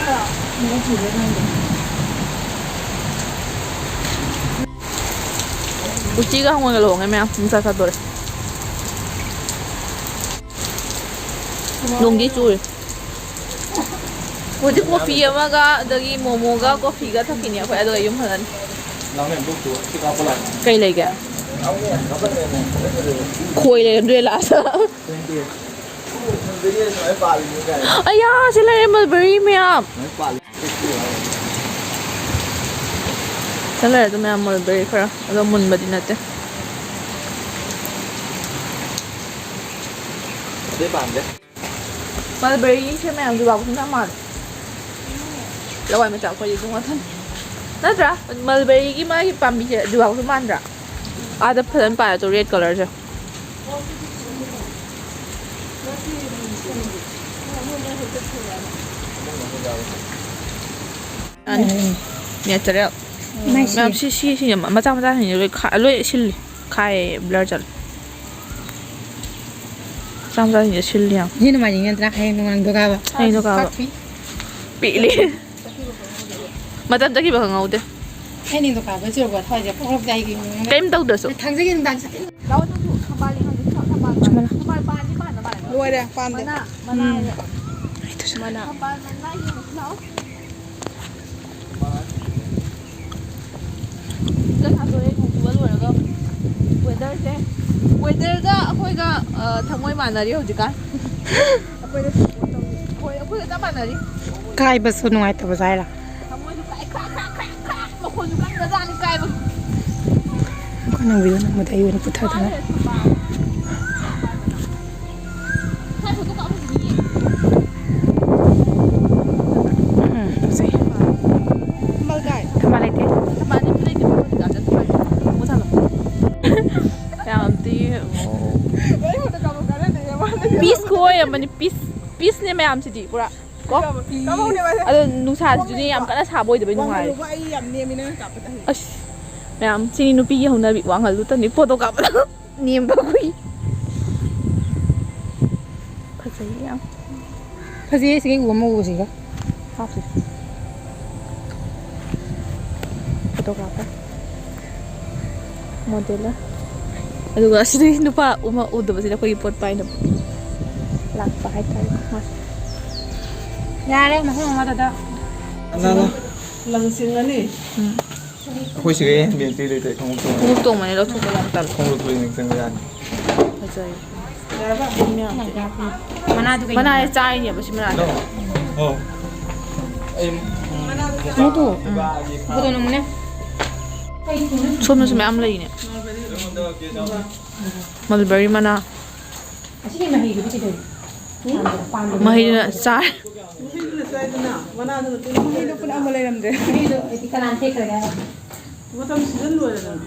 ꯎꯆꯤꯒ ꯍꯪꯉꯣꯏꯒ ꯂꯣꯡꯉꯦ ꯃꯌꯥꯝ꯫ ꯅꯨꯡꯁꯥ ꯁꯥꯗꯣꯔꯦ꯫ ꯅꯣꯡꯗꯤ ꯆꯨꯔꯤ꯫ ꯍꯧꯖꯤꯛ ꯀꯣꯐꯤ ꯑꯃꯒ ꯑꯗꯒꯤ ꯃꯣꯃꯣꯒ ꯀꯣꯐꯤꯒ ꯊꯛꯈꯤꯅꯤ ꯑꯩꯈꯣꯏ, ꯑꯗꯨꯒ ꯌꯨꯝ ꯍꯜꯂꯅꯤ꯫ ꯀꯩ ꯂꯩꯒꯦ? ꯈꯣꯏ ꯂꯩꯔꯝꯗꯣꯏ ꯂꯥꯁ꯫ ꯑꯌꯥ, ꯁꯤ ꯂꯩꯔꯦ mulberry ꯃꯌꯥꯝ꯫ ꯁꯤ ꯂꯩꯔꯦ ꯑꯗꯨ ꯃꯌꯥꯝ mulberry ꯈꯔ, ꯑꯗꯣ ꯃꯨꯟꯕꯗꯤ ꯅꯠꯇꯦ꯫ ꯑꯇꯩ ꯄꯥꯟꯗꯦ꯫ Mulberry ꯁꯦ ꯃꯌꯥꯝꯁꯨ ꯂꯥꯎ ꯁꯨꯡꯆꯥ ꯃꯥꯜꯂꯦ꯫ ꯂꯋꯥꯏ ꯃꯆꯥ ꯑꯩꯈꯣꯏꯗꯤ ꯑꯗꯨ ꯉꯥꯛꯇꯅꯤ꯫ ꯅꯠꯇ꯭ꯔꯥ? ꯃꯜꯕꯦꯔꯤꯒꯤ ꯃꯥꯒꯤ ꯄꯥꯝꯕꯤꯁꯦ ꯑꯗꯨꯐꯥꯎꯁꯨ ꯃꯥꯟꯗ꯭ꯔꯥ? ꯑꯥꯗ ꯐꯖꯅ ꯄꯥꯜꯂꯦ ꯑꯗꯣ, ꯔꯦꯗ ꯀꯂꯔꯁꯦ꯫ ꯅꯦꯆꯔꯦꯜ꯫ ꯃꯌꯥꯝ ꯁꯤ, ꯁꯤ, ꯁꯤ ꯃꯆꯥ ꯃꯆꯥꯁꯤꯡꯁꯦ ꯂꯣꯏ ꯈꯥ-, ꯂꯣꯏ ꯁꯤꯜꯂꯤ꯫ ꯈꯥꯏꯌꯦ, ꯕ꯭ꯂꯔ ꯆꯠꯂꯦ꯫ ꯃꯆꯥ ꯃꯆꯥꯁꯤꯡꯁꯦ ꯁꯤꯜꯂꯤ ꯌꯥꯝ꯫ ꯁꯤ ꯅꯣꯡꯃꯥꯏꯖꯤꯡ ꯅꯠꯇ꯭ꯔꯥ? ꯍꯌꯦꯡ ꯅꯣꯡꯉꯥꯟꯕꯗꯣ ꯀꯥꯕ꯫ ꯍꯌꯦꯡꯗꯣ ꯀꯥꯕ꯫ ꯀꯥꯞꯊꯤ꯫ ꯄꯤꯛꯂꯤ꯫ ꯃꯇꯝ ꯆꯠꯈꯤꯕ ꯈꯪꯍꯧꯗꯦ꯫ ꯑꯩ ꯅꯤꯡꯊꯧꯀꯥꯕ ꯆꯨꯔꯕ ꯊꯋꯥꯏꯁꯦ ꯄ꯭ꯔꯣꯛ ꯄ꯭ꯔꯣꯛ ꯆꯥꯏꯒꯤ ꯃꯑꯣꯡꯗ꯫ ꯀꯩꯝ ꯇꯧꯗ꯭ꯔꯁꯨ꯫ ꯊꯥꯡꯖꯒꯤ ꯅꯨꯡꯗꯥꯡ ꯆꯠꯀꯦ꯫ ꯂꯥꯛꯑꯣ ꯅꯪꯁꯨ ꯊꯝꯕꯥꯜ ꯌꯦꯡꯍꯟꯒꯦ꯫ ꯊꯝꯕꯥꯜ ꯄꯥꯟ-, ꯊꯝꯕꯥꯜ ꯄꯥꯟꯗꯤ ꯄꯥꯟꯗ ꯃꯥꯜꯂꯦ꯫ ꯂꯣꯏꯔꯦ, ꯄꯥꯟꯗꯦ꯫ ꯃꯅꯥ, ꯃꯅꯥ ꯎꯝ꯫ ꯍꯥꯏꯕ꯫ ꯃꯅꯥ꯫ ꯊꯝꯕꯥꯜ ꯃꯅꯥ ꯌꯦꯡꯉꯨꯁꯤ ꯂꯥꯛꯑꯣ꯫ ꯆꯥꯛ ꯆꯥꯊꯣꯛꯑꯦ, ꯅꯣꯡ ꯆꯨꯕ ꯂꯣꯏꯔꯒ꯫ ꯋꯦꯗꯔꯁꯦ, ꯋꯦꯗꯔꯒ ꯑꯩꯈꯣꯏꯒ, ꯑ, ꯊꯃꯣꯏ ꯃꯥꯟꯅꯔꯤ ꯍꯧꯖꯤꯛꯀꯥꯟ꯫ ꯑꯩꯈꯣꯏꯗ ꯁꯞꯄꯣꯔꯠ ꯇꯧꯔꯤ꯫ ꯍꯣꯏ, ꯑꯩꯈꯣꯏꯒ ꯆꯞ ꯃꯥꯟꯅꯔꯤ꯫ ꯀꯥꯏꯕꯁꯨ ꯅꯨꯡꯉꯥꯏꯇꯕꯁꯨ ꯍꯥꯏꯔ꯫ ꯊꯃꯣꯏꯁꯨ ꯀꯥꯏ, ꯈ꯭ꯔꯥꯛ, ꯈ꯭ꯔꯥꯛ, ꯈ꯭ꯔꯥꯛ, ꯈ꯭ꯔꯥꯛ, ꯃꯈꯣꯟꯁꯨ ꯀꯟꯒ꯭ꯔꯖꯥꯠꯅꯤ ꯀꯥꯏꯕ꯫ ꯑꯩꯈꯣꯏ ꯅꯪ ꯚꯤꯗꯤꯑꯣ ꯅꯝꯕꯗ ꯑꯩ ꯑꯣꯏꯅ ꯄꯨꯊꯗꯅ꯫ ꯃꯥꯅꯦ, ꯊꯝꯕꯥꯜ꯫ ꯎꯝ, ꯐꯖꯩ꯫ ꯊꯝꯕꯥꯜ ꯀꯥꯏ? ꯊꯝꯕꯥꯜ ꯂꯩꯇꯦ꯫ ꯊꯝꯕꯥꯜꯗꯤ ꯑꯝꯇ ꯂꯩꯇꯦ, ꯃꯈꯣꯏ ꯀꯥꯗ ꯊꯝꯕꯥꯜ꯫ ꯃꯨꯊꯠꯂꯣ꯫ ꯌꯥꯝ ꯑꯝꯇ ꯌꯦꯡꯉꯣ꯫ ꯄꯤꯁ ꯈꯨꯑꯣꯏ ꯑꯃꯅꯤ, ꯄꯤꯁ, ꯄꯤꯁꯅꯦ ꯃꯌꯥꯝꯁꯤꯗꯤ ꯄꯨꯔꯥ꯫ ꯀꯣ? ꯀꯃꯧꯅꯦ ꯃꯥꯁꯦ꯫ ꯑꯗꯣ ꯅꯨꯡꯁꯥꯁꯤꯁꯨꯅꯦ ꯌꯥꯝ ꯀꯟꯅ ꯁꯥꯕ ꯑꯣꯏꯗꯕꯩ ꯅꯨꯡꯉꯥꯏꯔꯦ꯫ ꯋꯥꯡꯍꯜꯂꯨꯕ ꯑꯩ ꯌꯥꯝ ꯅꯦꯝꯃꯤ ꯅꯪꯅ ꯀꯥꯞꯄꯗ ꯍꯩ꯫ ꯑꯁ, ꯃꯌꯥꯝ, ꯁꯤꯅꯤ ꯅꯨꯄꯤꯒꯤ ꯍꯧꯅꯕꯤ, ꯋꯥꯡꯍꯜꯂꯨ ꯇꯟꯅꯤ, ꯐꯣꯇꯣ ꯀꯥꯞꯄꯗ ꯅꯦꯝꯕ ꯈꯨꯏ꯫ ꯐꯖꯩ ꯌꯥꯝ꯫ ꯐꯖꯩꯌꯦ, ꯁꯤꯒꯤ ꯎ ꯑꯃ ꯎꯕꯁꯤꯒ꯫ ꯍꯥꯞꯁꯦ꯫ ꯐꯣꯇꯣ ꯀꯥꯞꯄ꯫ ꯃꯣꯗꯦꯜꯂꯔ꯫ ꯑꯗꯨꯒ ꯑꯁꯤꯗꯒꯤ ꯅꯨꯄꯥ ꯑꯃ ꯎꯗꯕꯁꯤꯗ ꯑꯩꯈꯣꯏꯒꯤ ꯄꯣꯠ ꯄꯥꯏꯅꯕ ꯂꯥꯛꯄ ꯍꯥꯏꯇꯥꯔꯦ ꯃꯥꯁꯦ꯫ ꯌꯥꯔꯦ, ꯃꯐꯝ ꯑꯃꯗꯨꯗ꯫ ꯂꯥ, ꯂꯥ꯫ ꯂꯪ ꯆꯤꯡꯉꯅꯤ꯫ ꯎꯝ꯫ ꯑꯩꯈꯣꯏ ꯁꯤꯒ ꯍꯦꯟ ꯕꯦꯟꯇꯤ ꯂꯩꯇ꯭ꯔꯦ, ꯈꯣꯡꯎꯞ ꯇꯣꯡꯉ-, ꯈꯣꯡꯎꯞ ꯇꯣꯡꯕꯅꯦ, ꯂꯧꯊꯣꯛꯄ ꯌꯥꯝ ꯇꯜꯂꯦ꯫ ꯈꯣꯡꯎꯞ ꯂꯧꯊꯣꯛꯑꯦ, ꯅꯤꯡꯁꯤꯡꯕ ꯌꯥꯅꯤ꯫ ꯐꯖꯩ꯫ ꯌꯥꯔꯕ? ꯃꯤ ꯃꯌꯥꯝꯁꯦ꯫ ꯃꯅꯥꯗꯨ ꯀꯩꯅꯣ? ꯃꯅꯥꯁꯦ ꯆꯥꯔꯤꯅꯦꯕ ꯁꯤ ꯃꯅꯥꯁꯦ꯫ ꯑꯣ꯫ ꯑꯩ, ꯎꯝ, ꯃꯗꯨ꯫ ꯎꯝ꯫ ꯐꯣꯇꯣ ꯅꯝꯃꯨꯅꯦ꯫ ꯁꯣꯝꯗꯁꯨ ꯃꯌꯥꯝ ꯂꯩꯅꯦ꯫ ꯃꯜꯕꯔꯤ ꯃꯅꯥ꯫ ꯑꯁꯤꯒꯤ ꯃꯍꯤꯗꯨꯗꯤ ꯀꯩꯗꯧꯔꯤ? ꯃꯍꯩꯗꯨꯅ ꯆꯥꯔꯦ꯫ ꯃꯍꯩꯗꯨꯅ ꯆꯥꯏꯗꯅ, ꯃꯅꯥꯗꯨꯅ ꯇꯤꯡ꯫ ꯃꯍꯩꯗꯣ ꯄꯨꯟꯅ ꯑꯃ ꯂꯩꯔꯝꯗ꯭ꯔꯦ꯫ ꯃꯍꯩꯗꯣ ꯑꯩꯗꯤ ꯀꯅꯥꯅ ꯍꯦꯛꯈ꯭ꯔꯒꯦ ꯍꯥꯏꯕ? ꯃꯇꯝ ꯁꯤꯖꯟ ꯂꯣꯏꯔꯦꯗꯅ꯫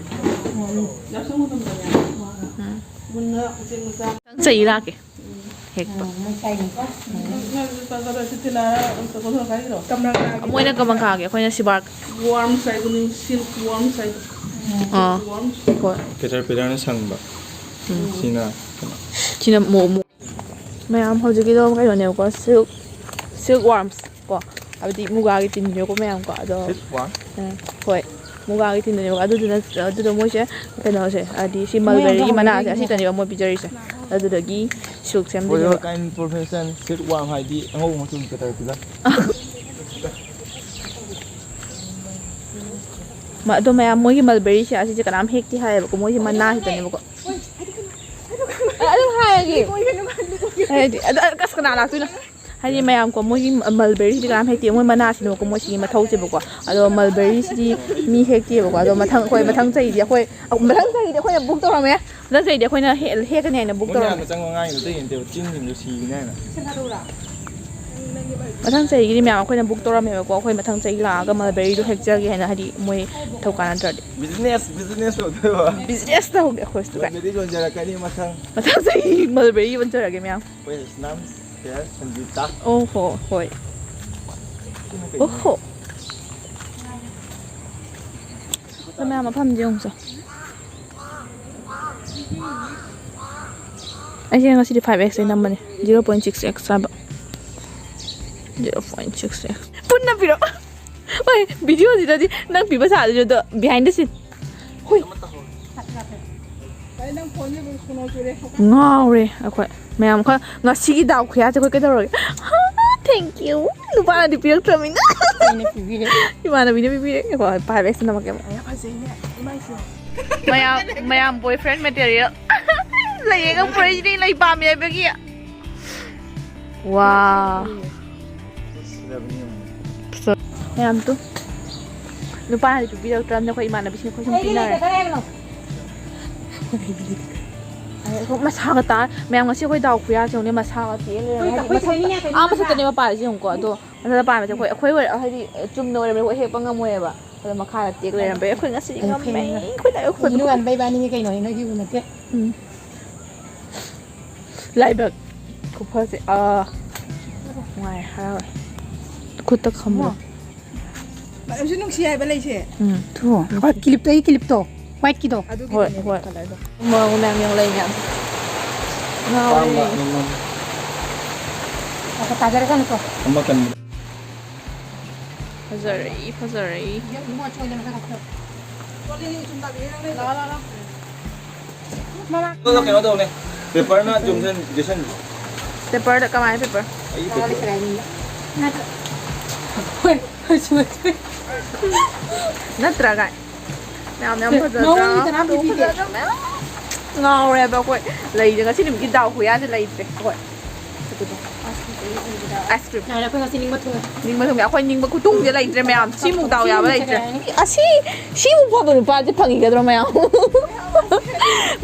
ꯌꯥꯎꯁꯪ ꯃꯇꯝꯗꯅꯦ꯫ ꯎꯝ꯫ ꯃꯨꯟꯅ ꯎꯆꯦꯛ ꯃꯆꯥ꯫ ꯆꯩ ꯂꯥꯛꯀꯦ꯫ ꯍꯦꯛꯄ꯫ ꯎꯝ, ꯃꯣꯏ ꯆꯥꯏꯅꯤꯀꯣ꯫ ꯎꯝ꯫ ꯅꯪ ꯀꯩꯅꯣ ꯁꯤ ꯇꯤꯜꯂꯥꯔ ꯀꯩꯅꯣ ꯈꯥꯏꯔꯤꯔꯣ? ꯀꯝꯔꯥ ꯈꯥꯏꯔꯤꯔꯣ? ꯃꯣꯏꯅ ꯀꯃꯟ ꯈꯥꯒꯦ, ꯑꯩꯈꯣꯏꯅ ꯁꯤꯕꯥꯔ꯫ ꯋꯥꯔꯝꯁ ꯍꯥꯏꯗꯨꯅꯤ, ꯁꯤꯜꯛ ꯋꯥꯔꯝꯁ ꯍꯥꯏꯗꯣ꯫ ꯑꯥ꯫ ꯋꯥꯔꯝꯁ꯫ ꯍꯣꯏ꯫ ꯀꯦꯇꯔꯄꯤꯂꯔꯅ ꯁꯪꯕ꯫ ꯎꯝ꯫ ꯁꯤꯅ ꯀꯩꯅꯣ꯫ ꯁꯤꯅ ꯃꯣ-, ꯃꯣ-, ꯃꯌꯥꯝ ꯍꯧꯖꯤꯛꯀꯤꯗꯣ ꯀꯩꯅꯣꯅꯦꯕꯀꯣ, ꯁꯤꯜꯛ, ꯁꯤꯜꯛ ꯋꯥꯔꯝꯁ ꯀꯣ, ꯍꯥꯏꯕꯗꯤ ꯃꯨꯒꯥꯒꯤ ꯇꯤꯟꯅꯦꯕꯀꯣ ꯃꯌꯥꯝ ꯀꯣ, ꯑꯗꯣ, ꯁꯤꯜꯛ ꯋꯥꯔꯝ? ꯎꯝ, ꯍꯣꯏ, ꯃꯨꯒꯥꯒꯤ ꯇꯤꯟꯗꯨꯅꯦꯕꯀꯣ꯫ ꯑꯗꯨꯗꯨꯅ, ꯑꯗꯨꯗꯣ ꯃꯣꯏꯁꯦ ꯀꯩꯅꯣꯁꯦ, ꯍꯥꯏꯗꯤ ꯁꯤ ꯃꯣꯏ ꯃꯜꯕꯦꯔꯤꯒꯤ ꯌꯥꯝ ꯃꯅꯥꯁꯦ ꯍꯥꯎꯕꯅꯦ꯫ ꯑꯁꯤꯇꯅꯦꯕ ꯃꯣꯏ ꯄꯤꯖꯔꯤꯁꯦ꯫ ꯑꯗꯨꯗꯨꯒꯤ ꯁꯤꯜꯛ ꯁꯦꯝꯗꯣꯏꯅꯦꯕ꯫ ꯄ꯭ꯔꯣꯐꯦꯁꯟ ꯁꯤꯜꯛ ꯋꯥꯔꯝ ꯍꯥꯏꯗꯤ ꯑꯉꯧꯕ ꯃꯆꯨꯒꯤ ꯀꯦꯇꯔꯄꯤꯂꯔ꯫ ꯃ-, ꯑꯗꯣ ꯃꯌꯥꯝ, ꯃꯣꯏꯒꯤ ꯃꯜꯕꯦꯔꯤꯁꯦ ꯑꯁꯤꯁꯦ ꯀꯅꯥꯝ ꯍꯦꯛꯇꯦ ꯍꯥꯏꯌꯦꯕꯀꯣ, ꯃꯣꯏꯁꯦ ꯃꯅꯥ ꯈꯤꯇꯅꯦꯕꯀꯣ꯫ ꯑ-, ꯑꯗꯨꯝ ꯍꯥꯏꯔꯒꯦ꯫ ꯍꯥꯏꯗꯤ, ꯑꯗ, ꯑꯁ, ꯀꯅꯥ ꯂꯥꯛꯇꯣꯏꯅꯣ? ꯍꯥꯏꯗꯤ, ꯃꯌꯥꯝꯀꯣ, ꯃꯣꯏꯒꯤ ꯃꯜꯕꯦꯔꯤꯁꯤꯗꯤ ꯀꯅꯥꯝ ꯍꯦꯛꯇꯦ, ꯃꯣꯏ ꯃꯅꯥꯁꯤꯅꯦꯕꯀꯣ, ꯃꯣꯏ ꯁꯤꯒꯤ ꯃꯊꯧꯁꯦꯕꯀꯣ꯫ ꯑꯗꯣ ꯃꯜꯕꯦꯔꯤꯁꯤꯗꯤ ꯃꯤ ꯍꯦꯛꯇꯦꯕꯀꯣ꯫ ꯑꯗꯣ ꯃꯊꯪ, ꯑꯩꯈꯣꯏ ꯃꯊꯪ ꯆꯍꯤꯗꯤ ꯑꯩꯈꯣꯏ, ꯃꯊꯪ ꯆꯍꯤꯗꯤ ꯑꯩꯈꯣꯏꯅ ꯕꯨꯛ ꯇꯧꯔꯝꯃꯦ꯫ ꯃꯊꯪ ꯆꯍꯤꯗꯤ ꯑꯩꯈꯣꯏꯅ ꯍꯦ-, ꯍꯦꯛꯀꯅꯤ ꯍꯥꯏꯅ ꯕꯨꯛ ꯃꯣꯏ ꯇꯧꯔꯝꯃꯦ꯫ ꯃꯌꯥꯝꯅ ꯆꯪꯕ ꯉꯥꯏꯅꯣ, ꯑꯇꯩ ꯅꯠꯇꯦꯕ, ꯆꯤꯡꯁꯤꯡꯗꯣ ꯁꯤꯒꯅꯤ ꯍꯥꯏꯅ꯫ ꯃꯊꯪ ꯆꯍꯤꯒꯤꯗꯤ ꯃꯌꯥꯝ ꯑꯩꯈꯣꯏꯅ ꯕꯨꯛ ꯇꯧꯔꯝꯃꯦꯕꯀꯣ꯫ ꯑꯩꯈꯣꯏ ꯃꯊꯪ ꯆꯍꯤ ꯂꯥꯛꯑꯒ ꯃꯜꯕꯦꯔꯤꯗꯣ ꯍꯦꯛꯆꯒꯦ ꯍꯥꯏꯅ, ꯍꯥꯏꯗꯤ, ꯃꯣꯏ ꯊꯧꯀꯥꯟ ꯅꯠꯇ꯭ꯔꯗꯤ꯫ ꯕꯤꯖꯤꯅꯦꯁ, ꯕꯤꯖꯤꯅꯦꯁ ꯇꯧꯗꯣꯏꯕ꯫ ꯕꯤꯖꯤꯅꯦꯁ ꯇꯧꯒꯦ ꯑꯩꯈꯣꯏꯁꯨ ꯀꯥꯏ꯫ ꯃꯜꯕꯦꯔꯤ ꯌꯣꯟꯖꯔꯛꯀꯅꯤ ꯃꯊꯪ꯫ ꯃꯊꯪ ꯆꯍꯤ ꯃꯜꯕꯦꯔꯤ ꯌꯣꯟꯖꯔꯒꯦ ꯃꯌꯥꯝ꯫ ꯑꯩꯈꯣꯏ ꯁꯅꯥꯝ ꯁꯦ ꯁꯟꯖꯤꯇꯥ꯫ ꯑꯣ ꯍꯣ, ꯍꯣꯏ꯫ ꯁꯤꯅ ꯀꯩꯅꯣ? ꯑꯣ ꯍꯣ꯫ ꯃꯌꯥꯝ ꯃꯐꯝꯁꯦ ꯌꯦꯡꯉꯨꯁꯦ꯫ ꯑꯩꯁꯦ ꯉꯁꯤꯗꯤ five X ꯅꯝꯕꯅꯦ, zero point six X ꯍꯥꯏꯕ꯫ Zero point six X꯫ ꯄꯨꯟꯅ ꯄꯤꯔꯛꯑꯣ꯫ ꯍꯣꯏ, ꯚꯤꯗꯤꯑꯣꯁꯤꯗꯗꯤ ꯅꯪ ꯄꯤꯕ ꯁꯥꯗꯣꯏꯁꯦ, ꯑꯗꯣ behind the scene꯫ ꯍꯣꯏ꯫ ꯉꯥꯎꯔꯦ ꯑꯩꯈꯣꯏ ꯃꯌꯥꯝ꯫ ꯈꯔ ꯉꯁꯤꯒꯤ ꯗꯥꯎ ꯈꯨꯌꯥꯁꯦ ꯑꯩꯈꯣꯏ ꯀꯩꯗꯧꯔꯒꯦ? Thank you꯫ ꯅꯨꯄꯥꯅꯗꯤ ꯄꯤꯔꯛꯇ꯭ꯔꯃꯤꯅ꯫ ꯑꯩꯅ ꯄꯤꯕꯤꯔꯦ꯫ ꯏꯃꯥꯟꯅꯕꯤꯅ ꯄꯤꯕꯤꯔꯦ꯫ ꯍꯣꯏ, five X ꯅꯝꯃꯛꯀꯦ ꯑꯃꯨꯛ꯫ ꯌꯥꯝ ꯐꯖꯩꯅꯦ, ꯏꯃꯥꯏꯁꯨ꯫ ꯃꯌꯥꯝ, ꯃꯌꯥꯝ boyfriend material꯫ ꯂꯩꯌꯦꯒ ꯄꯨꯔꯛꯏꯁꯤꯗꯤ ꯂꯩ ꯄꯥꯝꯃꯦ ꯍꯥꯏꯕꯒꯤ꯫ ꯋꯥ꯫ ꯃꯌꯥꯝ ꯇꯨ꯫ ꯅꯨꯄꯥꯅꯗꯤ ꯄꯤꯕꯤꯔꯛꯇ꯭ꯔꯕꯅꯤꯅ ꯑꯩꯈꯣꯏ ꯏꯃꯥꯟꯅꯕꯤꯁꯤꯡ ꯑꯩꯈꯣꯏ ꯁꯨꯝ ꯄꯤꯅꯔꯦ꯫ ꯃꯁꯥꯒ ꯇꯥ ꯃꯌꯥꯝ ꯉꯁꯤ ꯑꯩꯈꯣꯏ ꯗꯥꯎ ꯈꯨꯌꯥꯁꯦ ꯌꯦꯡꯉꯨꯅꯦ, ꯃꯁꯥꯒ ꯇꯦꯛ ꯂꯩꯔꯝꯃꯦ꯫ ꯍꯥꯏꯗꯤ ꯑꯩꯈꯣꯏ ꯃꯊꯛ-, ꯁꯤꯗꯅꯤꯅꯦ ꯀꯩꯅꯣ ꯑꯥ, ꯃꯊꯛꯇꯅꯦꯕ ꯄꯥꯜꯂꯤꯁꯦ ꯌꯦꯡꯉꯨꯀꯣ꯫ ꯑꯗꯣ ꯃꯊꯛꯇ ꯄꯥꯟꯕꯁꯦ ꯑꯩꯈꯣꯏ, ꯑꯩꯈꯣꯏ ꯑꯣꯏꯔ-, ꯍꯥꯏꯗꯤ ꯆꯨꯝꯅ ꯑꯣꯏꯔꯝꯃꯦ ꯑꯩꯈꯣꯏ ꯍꯦꯛꯄ ꯉꯝꯃꯣꯏꯕ꯫ ꯑꯗꯣ ꯃꯈꯥꯗ ꯇꯦꯛ ꯂꯩꯔꯝꯕꯩ ꯑꯩꯈꯣꯏ ꯉꯁꯤꯗꯤ ꯑꯗꯣ ꯉꯝꯃꯦ꯫ ꯑꯩꯈꯣꯏꯅ, ꯑꯩꯈꯣꯏꯅ ꯏꯅꯨ ꯉꯥꯟꯕ ꯏꯕꯥꯅꯤꯅꯦ ꯀꯩꯅꯣ, ꯅꯣꯏꯒꯤ ꯎ ꯅꯠꯇꯦ꯫ ꯎꯝ꯫ ꯂꯥꯏꯕꯛ ꯈꯨꯐꯁꯦ꯫ ꯑꯥ꯫ ꯅꯨꯡꯉꯥꯏ, ꯍꯔꯥꯎꯋꯦ꯫ ꯈꯨꯠꯇ ꯈꯝꯃꯣ꯫ ꯃꯌꯥꯝꯁꯨ ꯅꯨꯡꯁꯤ ꯍꯥꯏꯕ ꯂꯩꯁꯦ꯫ ꯎꯝ꯫ ꯊꯨ꯫ ꯍꯣꯏ, ꯀꯤꯂꯤꯞꯇꯣ, ꯑꯩꯒꯤ ꯀꯤꯂꯤꯞꯇꯣ꯫ ꯋꯥꯏꯠꯀꯤꯗꯣ꯫ ꯍꯣꯏ, ꯑꯗꯨꯒꯤꯗꯨꯅꯦ ꯍꯣꯏ꯫ ꯀꯂꯔꯗꯣ꯫ ꯃꯑꯣꯡ ꯃꯌꯥꯝ ꯌꯦꯡꯉꯣ ꯂꯩ ꯃꯌꯥꯝ꯫ ꯉꯥꯎꯔꯦ꯫ ꯄꯥꯝꯕ ꯑꯃꯃꯝ꯫ ꯑꯣ, ꯇꯥꯖꯔꯛꯀꯅꯨꯀꯣ꯫ ꯑꯃ ꯀꯟꯕ꯫ ꯐꯖꯔꯛꯏ, ꯐꯖꯔꯛꯏ꯫ ꯏꯕꯨꯡꯉꯣ, ꯆꯣꯏꯗꯅ ꯈꯔ ꯈꯔ꯫ ꯂꯥꯛꯑꯣ, ꯂꯥꯛꯑꯣ, ꯂꯥꯛꯑꯣ꯫ ꯃꯃꯥ꯫ ꯑꯗꯣ ꯀꯩꯅꯣ ꯇꯧꯅꯦ꯫ ꯄꯦꯄꯔꯅ ꯆꯨꯝꯁꯟ-, ꯆꯦꯁꯟ-꯫ ꯄꯦꯄꯔꯗ ꯀꯃꯥꯏꯅ ꯄꯦꯄꯔ? ꯑꯩꯒꯤ ꯄꯦꯄꯔ꯫ ꯅꯠꯇ꯭ꯔꯣ? ꯍꯣꯏ, ꯍꯣꯏ, ꯍꯣꯏ, ꯍꯣꯏ꯫ ꯅꯠꯇ꯭ꯔꯒ? ꯃꯌꯥꯝ, ꯌꯥꯝ ꯐꯖꯗ꯭ꯔꯥ? ꯃꯑꯣꯡꯗꯤ ꯀꯅꯥꯝ ꯄꯤꯕꯤꯗꯦ꯫ ꯐꯖꯗ꯭ꯔꯥ ꯃꯌꯥꯝ? ꯉꯥꯎꯔꯦꯕ ꯑꯩꯈꯣꯏ꯫ ꯂꯩꯁꯦ ꯉꯁꯤ ꯅꯨꯃꯤꯠꯀꯤ ꯗꯥꯎ ꯈꯨꯌꯥꯁꯦ ꯂꯩꯇ꯭ꯔꯦ ꯑꯩꯈꯣꯏ꯫ Ice cream. ꯌꯥꯔꯦ, ꯑꯩꯈꯣꯏ ꯉꯁꯤ ꯅꯤꯡꯕ ꯊꯨꯡꯉꯦ꯫ ꯅꯤꯡꯕ ꯊꯨꯡꯉꯦ꯫ ꯑꯩꯈꯣꯏ ꯅꯤꯡꯕ ꯈꯨꯊꯨꯡꯁꯦ ꯂꯩꯇ꯭ꯔꯦ ꯃꯌꯥꯝ꯫ ꯁꯤꯃꯨꯛ ꯗꯥꯎ ꯌꯥꯕ ꯂꯩꯇ꯭ꯔꯦ꯫ ꯑꯁꯤ, ꯁꯤꯃꯨꯛ ꯐꯕ ꯅꯨꯄꯥꯁꯦ ꯐꯪꯈꯤꯒꯗ꯭ꯔꯣ ꯃꯌꯥꯝ?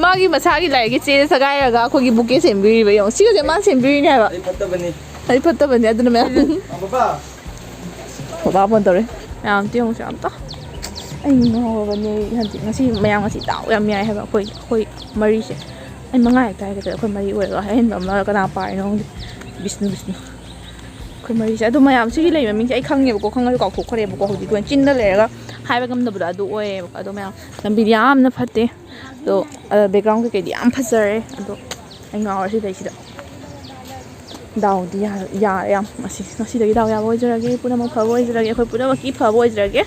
ꯃꯥꯒꯤ ꯃꯁꯥꯒꯤ ꯂꯥꯏꯔꯤꯛꯀꯤ ꯆꯦ ꯁꯦꯒꯥꯏꯔꯒ ꯑꯩꯈꯣꯏꯒꯤ ꯕꯨꯀꯦ ꯁꯦꯝꯕꯤꯔꯤꯕ ꯌꯦꯡꯉꯣ꯫ ꯁꯤꯒꯁꯦ ꯃꯥꯅ ꯁꯦꯝꯕꯤꯔꯤꯅꯦ ꯍꯥꯏꯕ꯫ ꯑꯩ ꯐꯠꯇꯕꯅꯤ꯫ ꯑꯩ ꯐꯠꯇꯕꯅꯤ ꯑꯗꯨꯅ ꯃꯌꯥꯝ꯫ ꯑ, ꯕꯕꯥ꯫ ꯕꯕꯥ ꯐꯣꯟ ꯇꯧꯔꯦ꯫ ꯃꯌꯥꯝ ꯑꯝꯇ ꯌꯦꯡꯉꯨꯁꯦ ꯑꯝꯇ꯫ ꯑꯩ ꯉꯥꯎꯔꯕꯅꯦ꯫ ꯍꯧꯖꯤꯛ ꯉꯁꯤ ꯃꯌꯥꯝ ꯉꯁꯤ ꯗꯥꯎ ꯌꯥꯝ ꯌꯥꯏ ꯍꯥꯏꯕ꯫ ꯑꯩꯈꯣꯏ, ꯑꯩꯈꯣꯏ ꯃꯔꯤꯁꯦ꯫ ꯑꯩ ꯃꯉꯥ ꯍꯦꯛꯇ ꯍꯥꯏꯒꯗ꯭ꯔꯥ? ꯑꯩꯈꯣꯏ ꯃꯔꯤ ꯑꯣꯏꯔꯒ ꯑꯍꯦꯟꯕ ꯑꯃ ꯀꯅꯥ ꯄꯥꯔꯤꯅꯣ ꯈꯪꯗꯦ꯫ ꯕꯤꯁꯅꯨ, ꯕꯤꯁꯅꯨ꯫ ꯑꯩꯈꯣꯏ ꯃꯔꯤꯁꯦ꯫ ꯑꯗꯣ ꯃꯌꯥꯝ ꯁꯤꯒꯤ ꯂꯩ ꯃꯃꯤꯡꯁꯦ ꯑꯩ ꯈꯪꯉꯦꯕꯀꯣ, ꯈꯪꯉꯁꯨ ꯀꯥꯎꯊꯣꯛꯈ꯭ꯔꯦꯕꯀꯣ꯫ ꯍꯧꯖꯤꯛꯀꯤ ꯑꯣꯏꯅ ꯆꯤꯟꯗ ꯂꯩꯔꯒ ꯍꯥꯏꯕ ꯉꯝꯗꯕꯗꯣ ꯑꯗꯨ ꯑꯣꯏꯌꯦꯕꯀꯣ꯫ ꯑꯗꯣ ꯃꯌꯥꯝ ꯂꯝꯕꯤꯗꯤ ꯌꯥꯝꯅ ꯐꯠꯇꯦ꯫ ꯑꯗꯣ, ꯑ, background ꯀꯩꯀꯩꯗꯤ ꯌꯥꯝ ꯐꯖꯔꯦ꯫ ꯑꯗꯣ ꯑꯩ ꯉꯥꯎꯔꯦ ꯁꯤꯗꯩꯁꯤꯗ꯫ ꯗꯥꯎꯗꯤ ꯌꯥ-, ꯌꯥꯔꯦ ꯌꯥꯝ꯫ ꯉꯁꯤ, ꯉꯁꯤꯗꯒꯤ ꯗꯥꯎ ꯌꯥꯕ ꯑꯣꯏꯖꯔꯒꯦ꯫ ꯄꯨꯝꯅꯃꯛ ꯐꯕ ꯑꯣꯏꯖꯔꯒꯦ꯫ ꯑꯩꯈꯣꯏ ꯄꯨꯝꯅꯃꯛꯀꯤ ꯐꯕ ꯑꯣꯏꯖꯔꯒꯦ꯫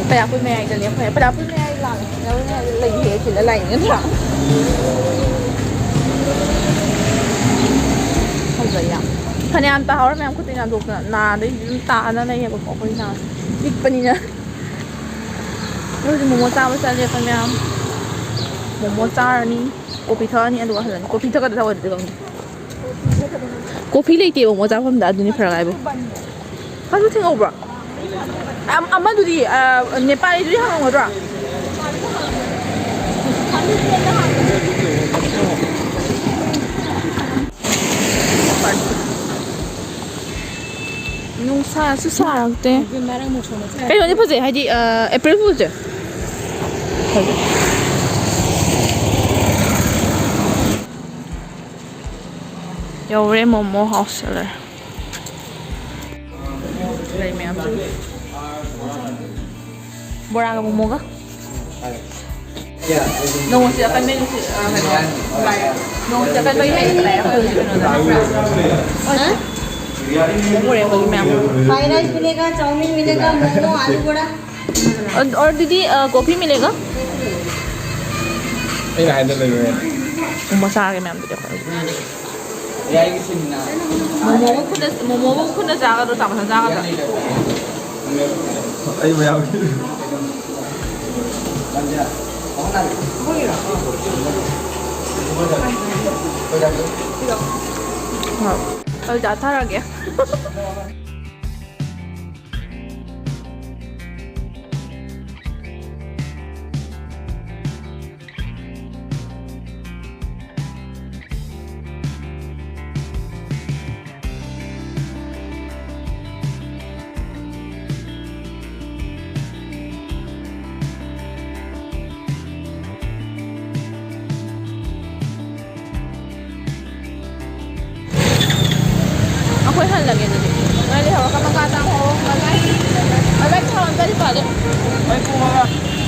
ꯄꯩꯔꯥꯛꯄꯨ ꯃꯌꯥꯏꯗꯅꯦ ꯑꯩꯈꯣꯏ꯫ ꯄꯩꯔꯥꯛꯄꯨ ꯃꯌꯥꯏ ꯂꯥꯛꯑꯦ꯫ ꯄꯩꯔꯥꯛꯄꯨ ꯃꯌꯥꯏ ꯂꯩꯌꯦ ꯁꯤꯗ ꯂꯥꯏꯅꯤꯡꯉꯗ꯭ꯔꯥ? ꯐꯖꯩ ꯌꯥꯝ꯫ ꯐꯅꯌꯥꯝ ꯇꯥꯍꯧꯔꯦ ꯃꯌꯥꯝ꯫ ꯈꯨꯠꯇ ꯅꯥꯟꯊꯣꯛꯇꯅ ꯅꯥꯗꯩ ꯑꯗꯨꯝ ꯇꯥꯅ ꯂꯩꯌꯦꯕꯀꯣ ꯑꯩꯈꯣꯏ ꯅꯥ ꯄꯤꯛꯄꯅꯤꯅ꯫ ꯑꯩꯈꯣꯏꯁꯨ ꯃꯣꯃꯣ ꯆꯥꯕ ꯆꯠꯂꯦ ꯑꯩꯈꯣꯏ ꯃꯌꯥꯝ꯫ ꯃꯣꯃꯣ ꯆꯥꯔꯅꯤ, ꯀꯣꯐꯤ ꯊꯛꯑꯅꯤ, ꯑꯗꯨꯒ ꯍꯜꯂꯅꯤ꯫ ꯀꯣꯐꯤ ꯊꯛꯀꯗ꯭ꯔꯥ ꯊꯛꯑꯣꯏꯗ꯭ꯔꯥ ꯈꯪꯗꯦ꯫ ꯀꯣꯐꯤ ꯂꯩꯇꯦꯕ ꯃꯣꯃꯣ ꯆꯥꯐꯝꯗ, ꯑꯗꯨꯅꯤ ꯐꯔꯛ ꯍꯥꯏꯕꯨ꯫ ꯑꯗꯨ ꯊꯦꯡꯍꯧꯕ꯭ꯔꯣ? ꯑꯃꯗꯨꯗꯤ, ꯅꯦꯄꯥꯂꯤꯗꯨꯗꯤ ꯍꯪꯉꯝꯒꯗ꯭ꯔꯣ? ꯅꯨꯡꯁꯥꯁꯨ ꯁꯥꯔꯛꯇꯦ꯫ ꯀꯩꯅꯣꯗꯤ ꯐꯖꯩ, ꯍꯥꯏꯗꯤ ꯑꯦꯄ꯭ꯔꯤꯜ ꯐꯨꯜꯁꯦ꯫ ꯌꯧꯔꯦ ꯃꯣꯃꯣ ꯍꯥꯎꯁ ꯆꯠꯂꯦ꯫ ꯂꯩ ꯃꯌꯥꯝꯁꯨ꯫ ꯕꯣꯔꯥꯒ ꯃꯣꯃꯣꯒ꯫ ꯅꯣꯡꯃꯁꯤ ꯑꯀꯟꯕꯩ ꯅꯨꯡꯁꯤꯠ, ꯑ, ꯀꯩꯅꯣ, ꯅꯣꯡꯃꯁꯤ ꯑꯀꯟꯕꯒꯤ ꯍꯩ ꯆꯥꯏ ꯑꯩꯈꯣꯏ ꯍꯧꯖꯤꯛ ꯀꯩꯅꯣꯗ꯫ ꯎꯔꯦ ꯑꯩꯈꯣꯏꯒꯤ ꯃꯌꯥꯝ꯫ फ्राइड राइस मिलेगा, चाउमीन मिलेगा, मोमो, आलू बड़ा। और, और दीदी, अ, कॉफी मिलेगा? ꯑꯩꯅ ꯍꯥꯏꯗ ꯂꯩꯔꯣꯏ꯫ ꯃꯣꯃꯣ ꯆꯥꯒꯦ ꯃꯌꯥꯝꯗꯨꯗꯤ ꯑꯩꯈꯣꯏ꯫ ꯃꯣꯃꯣꯒ ꯈꯨꯠꯅ, ꯃꯣꯃꯣꯒ ꯈꯨꯠꯅ ꯆꯥꯒꯗ꯭ꯔꯣ, ꯆꯥꯃꯁꯅ ꯆꯥꯒꯗ꯭ꯔꯣ? ꯑꯩ ꯃꯌꯥꯝꯒꯤ꯫ ꯑꯗꯨ ꯆꯥꯊꯔꯒꯦ꯫ ꯑꯩꯈꯣꯏ ꯍꯜꯂꯒꯦ ꯑꯗꯨꯗꯤ꯫ ꯅꯣꯏ ꯂꯩꯍꯧꯔꯣ, ꯀꯃ ꯀꯥ ꯇꯥ ꯍꯣ, ꯃꯂꯥꯏ, ꯃꯂꯥꯏ ꯊꯥꯎ ꯑꯝꯇ ꯂꯨꯄꯥꯗꯣ꯫ ꯃꯩ ꯄꯨꯡ ꯃꯉꯥ꯫